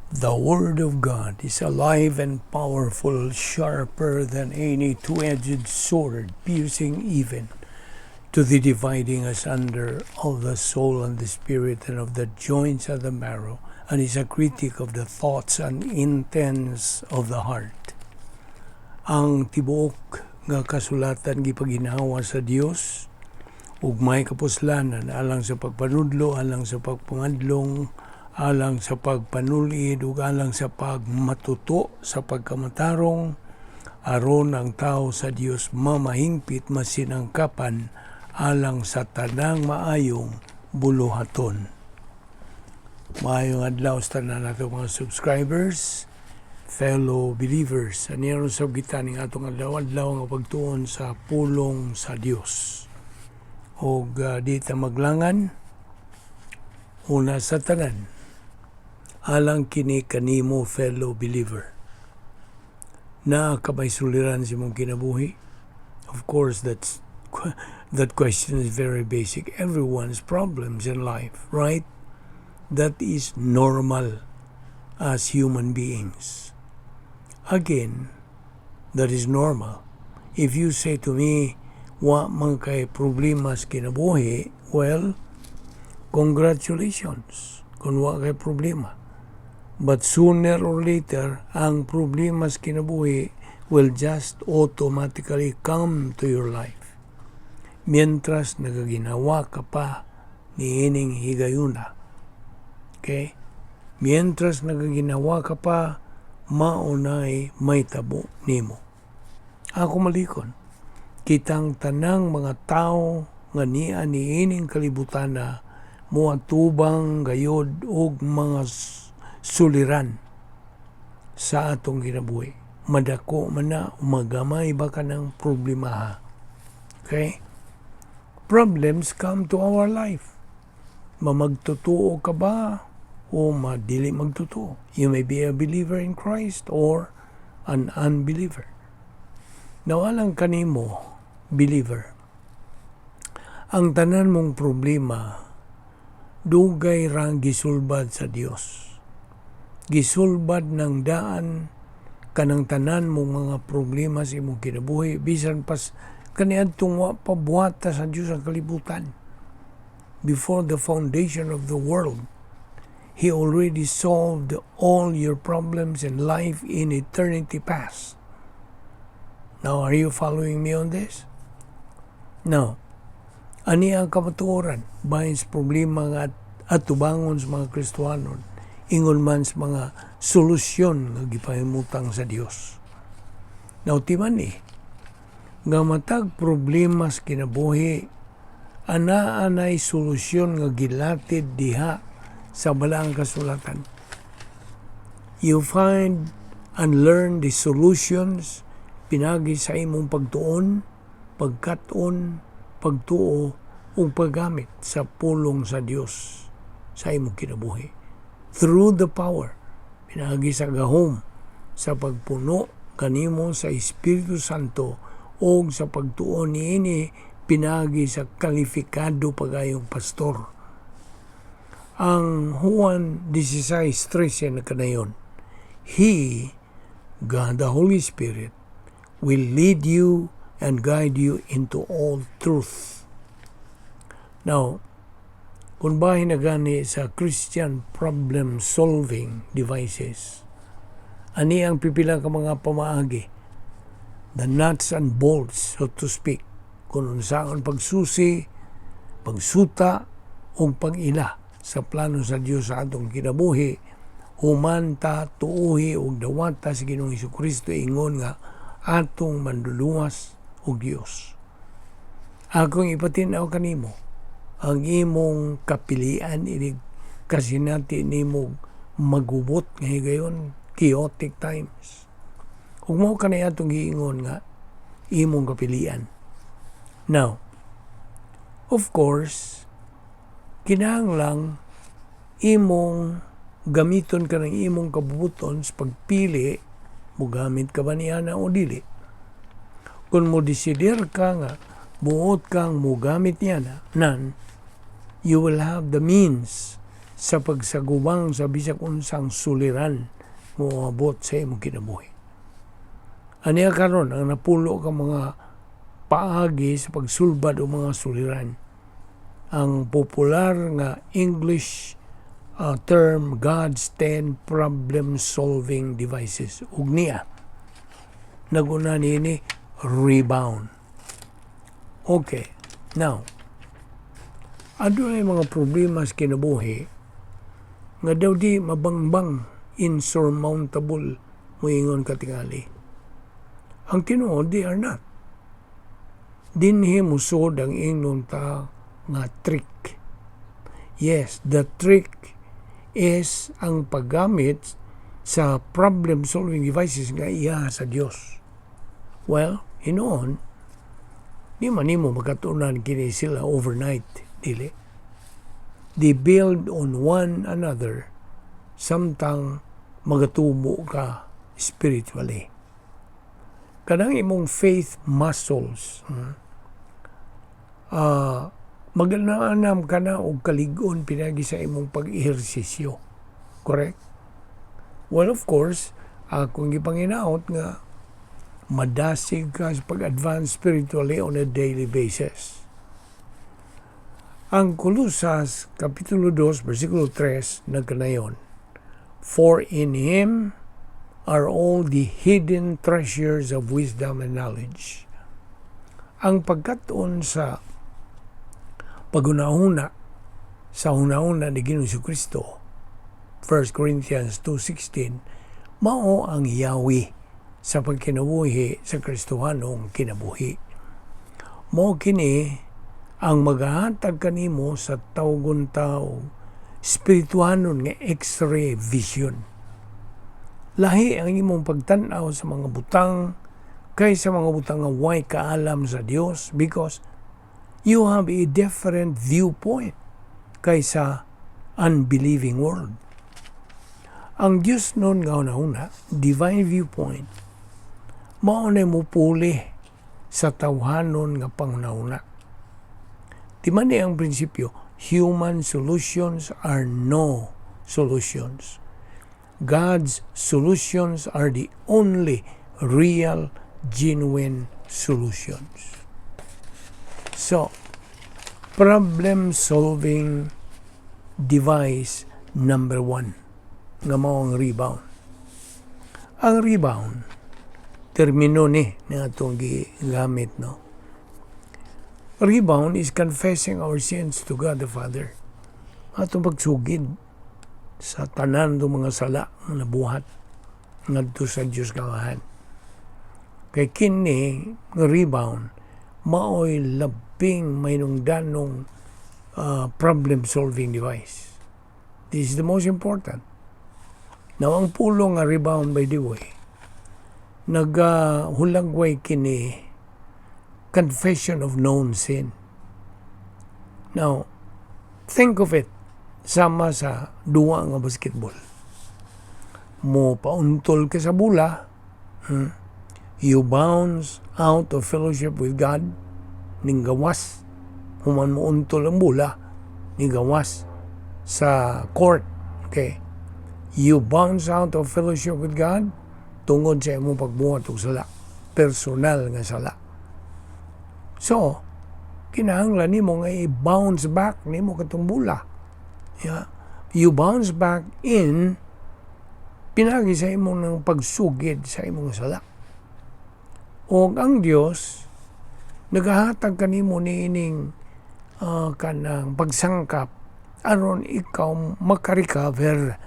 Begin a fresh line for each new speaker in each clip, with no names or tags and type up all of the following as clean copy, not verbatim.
The Word of God is alive and powerful, sharper than any two-edged sword, piercing even to the dividing asunder of the soul and the spirit and of the joints and the marrow, and is a critic of the thoughts and intents of the heart. Ang tibuok nga kasulatan gipaginhawa sa Dios ug may kapuslanan alang sa pagpanudlo, alang sa pagpangadlong, alang sa pagpanulid ug alang sa pagmatuto sa pagkamatarong, aron ang tao sa Dios mamahingpit, masinangkapan alang sa tanang maayong buluhaton. Maayong adlaw sa tanan nato mga subscribers, fellow believers. Aniya sab kita ning atong adlaw-adlaw nga pagtuon sa pulong sa Dios. Og di ta maglangan. Una sa tanan, alang kini kanimo, fellow believer. Naa ka bay suliran sa imong kinabuhi? Of course, that question is very basic. Everyone's problems in life, right? That is normal as human beings. Again, that is normal. If you say to me, "Wa man kay problema sa kinabuhi," well, congratulations kung wa kay problema. But sooner or later, ang problema sa kinabuhi will just automatically come to your life mientras nagaginhawa ka pa niining higayuna. Okay? Mientras nagaginhawa ka pa, maunay mahitabo nimo. Ako malikon, kitang tanang mga tao nga niya niining kalibutan na moatubang gayod og mga suliran sa atong kinabuhi. Madako man na o magamay ba ka ng problema. Okay? Problems come to our life. Mamagtotoo ka ba o madili magtotoo? You may be a believer in Christ or an unbeliever. Now, alang kanimo, believer, ang tanan mong problema, dugay rang gisulbad sa Dios. Gisulbad ng daan kanang tanan mong mga problema sa imong kinabuhi bisan pas kaniadtong wa pa buhata sa Dios ang kalibutan. Before the foundation of the world, He already solved all your problems in life in eternity past. Now, are you following me on this? Now, ani ang kamatuoran bahin sa problema nga atubangon sa mga Kristohanon, ingon man sa mga solusyon nga gipahimutang sa Dios. Now, timan ni nga matag problema sa kinabuhi, anaa nay solusyon nga gilatid diha sa Balaang Kasulatan. You find and learn the solutions pinagi sa imong pagtuon, pagkat-on, pagtuo ug paggamit sa pulong sa Dios sa imong kinabuhi. Through the power, pinagi sa gahom sa pagpuno kanimo sa Espiritu Santo o sa pagtuon niini pinagi sa kalifikado pagayong pastor. Ang Juan 16:13 na kanayon, "He, God the Holy Spirit, will lead you and guide you into all truth." Now, kung bahin na gani sa Christian problem solving devices, ani ang pipila ka mga pamaagi, the nuts and bolts, so to speak, kung unsaon pagsusi, pagsuta, o pag-ila sa plano sa Dios sa atong kinabuhi, human ta tuuhi ug dawata sa Ginoong Kristo ingon nga atong Manduluwas ug Dios. Akong ipatin-aw kanimo ang imong kapilian inig kasinati nimo magubot nga higayon, chaotic times. Ug mao kanay atong giingon nga imong kapilian. Now, of course, kinahanglang imong gamiton ka ng imong kabubuton sa pagpili, mogamit ka ba niya na o dili. Kung mo desidir ka nga buot kang mogamit niya na, nan, you will have the means sa pagsagubang sa bisag unsang suliran mo abot sa imong kinabuhi. Aniya karon ang napulo ka mga paagi sa pagsulbad og mga suliran. Ang popular nga English term, God's 10 problem solving devices. Ug niya naguna niini, rebound. Okay, now adunay mga problema sa kinabuhi nga daw di mabangbang, insurmountable moingon katingali. Ang tinuod, they are not. Dinhi musod ang ingnon ta nga trick. Yes, the trick is ang paggamit sa problem solving devices nga iya sa Dios. Well, hinuon di man nimo makatunan kini sila overnight, dili. They build on one another samtang magatubo ka spiritually. Kanang imong faith muscles, maganaanam ka na og kalig-on pinagi sa imong pag-ehersisyo. Correct? Well, of course, akong gipanginaot nga madasig ka sa pag-advance spiritually on a daily basis. Ang Kolosas, Kapitulo 2, versikulo 3, nagkanayon, "For in Him are all the hidden treasures of wisdom and knowledge." Ang pagkat-on sa paghunahuna sa hunahuna ni Ginoong Kristo, 1 Corinthians 2.16, mao ang yawi sa pagkinabuhi sa Kristohanong kinabuhi. Mao kini ang maghahatag kanimo sa tawgon tao spirituhanon nga X-ray vision. Lahi ang imong pagtan-aw sa mga butang kaysa mga butang nga way kaalam sa Dios because you have a different viewpoint kaysa unbelieving world. Ang Dios nun nga hunahuna, divine viewpoint, mao na mo puli sa tawhanon nga panghunahuna. Di man ni ang prinsipyo, human solutions are no solutions. God's solutions are the only real, genuine solutions. So, problem solving device number one nga mao ang rebound. Ang rebound, termino ni nga atong gigamit, no? Rebound is confessing our sins to God the Father. Atong pagsugid sa tanan ng mga sala nga nabuhat ngadto sa Dios Amahan. Kay kini nga rebound maoy labing mahinungdanong problem solving device. This is the most important. Now, ang pulong nga rebound, by the way, nagahulagway kini confession of known sin. Now, think of it sama sa duwa nga basketball. Mo pauntol ka sa bula, You bounce out of fellowship with God, ning gawas, human mo untol ang bula, ning gawas sa court. Okay? You bounce out of fellowship with God tungod sa imong pagbuhat og sala. Personal nga sala. So, kinahanglan nimo nga i-bounce back nimo katong bula. Yeah. You bounce back in pinagi sa imong ng pagsugid sa imong sala. O ang Dios nagahatag kanimo niining kanang pagsangkap aron ikaw makarecover.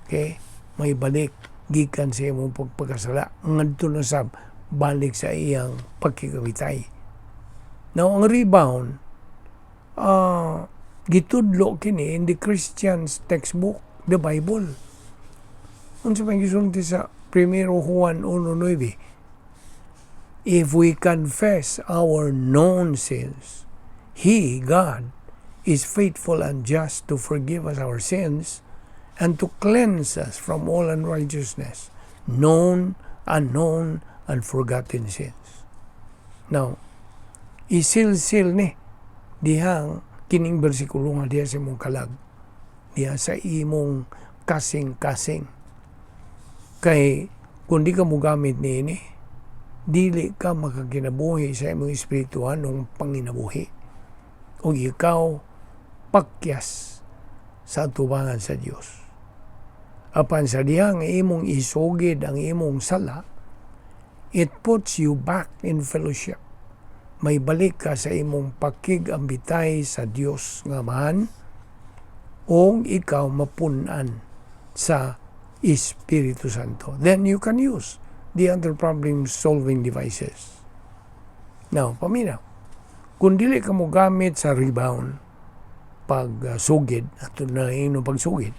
Okay? May balik gikan sa imong pagpakasala ngadto na sab balik sa iyang pagkikawitay. Now, ang rebound, gitudlo kini in the Christian's textbook, the Bible. Unsa may gisulti sa Primero Juan 1.9? "If we confess our known sins, He, God, is faithful and just to forgive us our sins and to cleanse us from all unrighteousness," known, unknown, and forgotten sins. Now, isilsil ni dihang kining bersikulo nga diha sa imong kalag. diha sa imong kasing-kasing. Kay kung di ka mogamit niini, dili ka makakinabuhi sa imong espirituhanong panginabuhi. O ikaw pakyas sa atubangan sa Dios. Apan sa dihang imong isugid ang imong sala, it puts you back in fellowship. May balik ka sa imong pakig-ambitay sa Dios nga Amahan o ikaw mapun-an sa Espiritu Santo. Then you can use the other problem-solving devices. Now, paminaw. Kung dili ka mo gamit sa rebound, pag sugid, ato na ino pagsugid,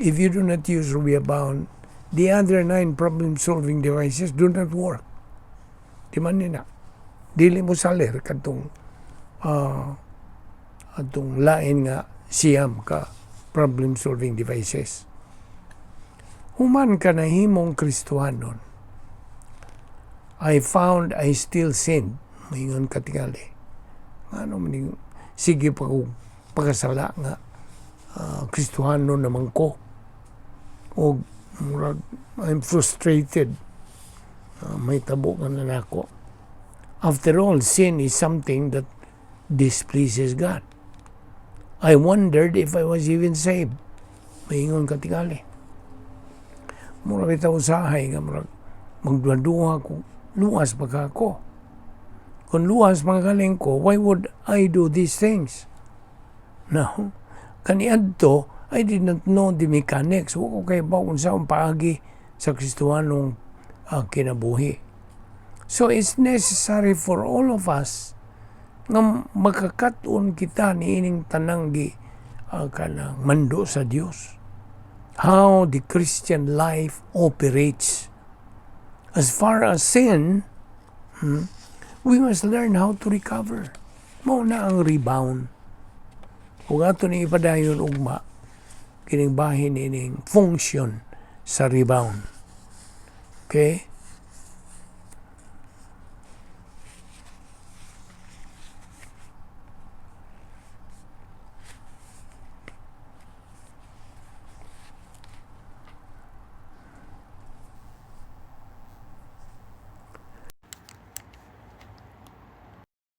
if you do not use rebound, the other nine problem-solving devices do not work. Di man ni na. Dili mo salir kadtong atong lain nga 9 ka problem-solving devices. Human ka nahimong Kristohanon, "I found I still sin." Maingon ka tingali. Ano man yung, sige pa ko pagkasala nga Kristohanon naman ko. O murag, I'm frustrated. May tabo nga na nako. After all, sin is something that displeases God. I wondered if I was even saved. Maingon ka tingali. Murag bitaw usahay nga murag magduha ko, luwas pa ka ako. Kung luwas mga galing ko, why would I do these things? No. Kaniadto, I did not know the mechanics. Wa ko kahibaw kung unsaon paagi sa Kristohanong kinabuhi. So it's necessary for all of us nga makakat-on kita niining tanang gi kanang mando sa Dios. How the Christian life operates. As far as sin, we must learn how to recover. Mao na ang rebound. Kung ato ni ipadayon ugma, kining bahin ining function sa rebound. Okay?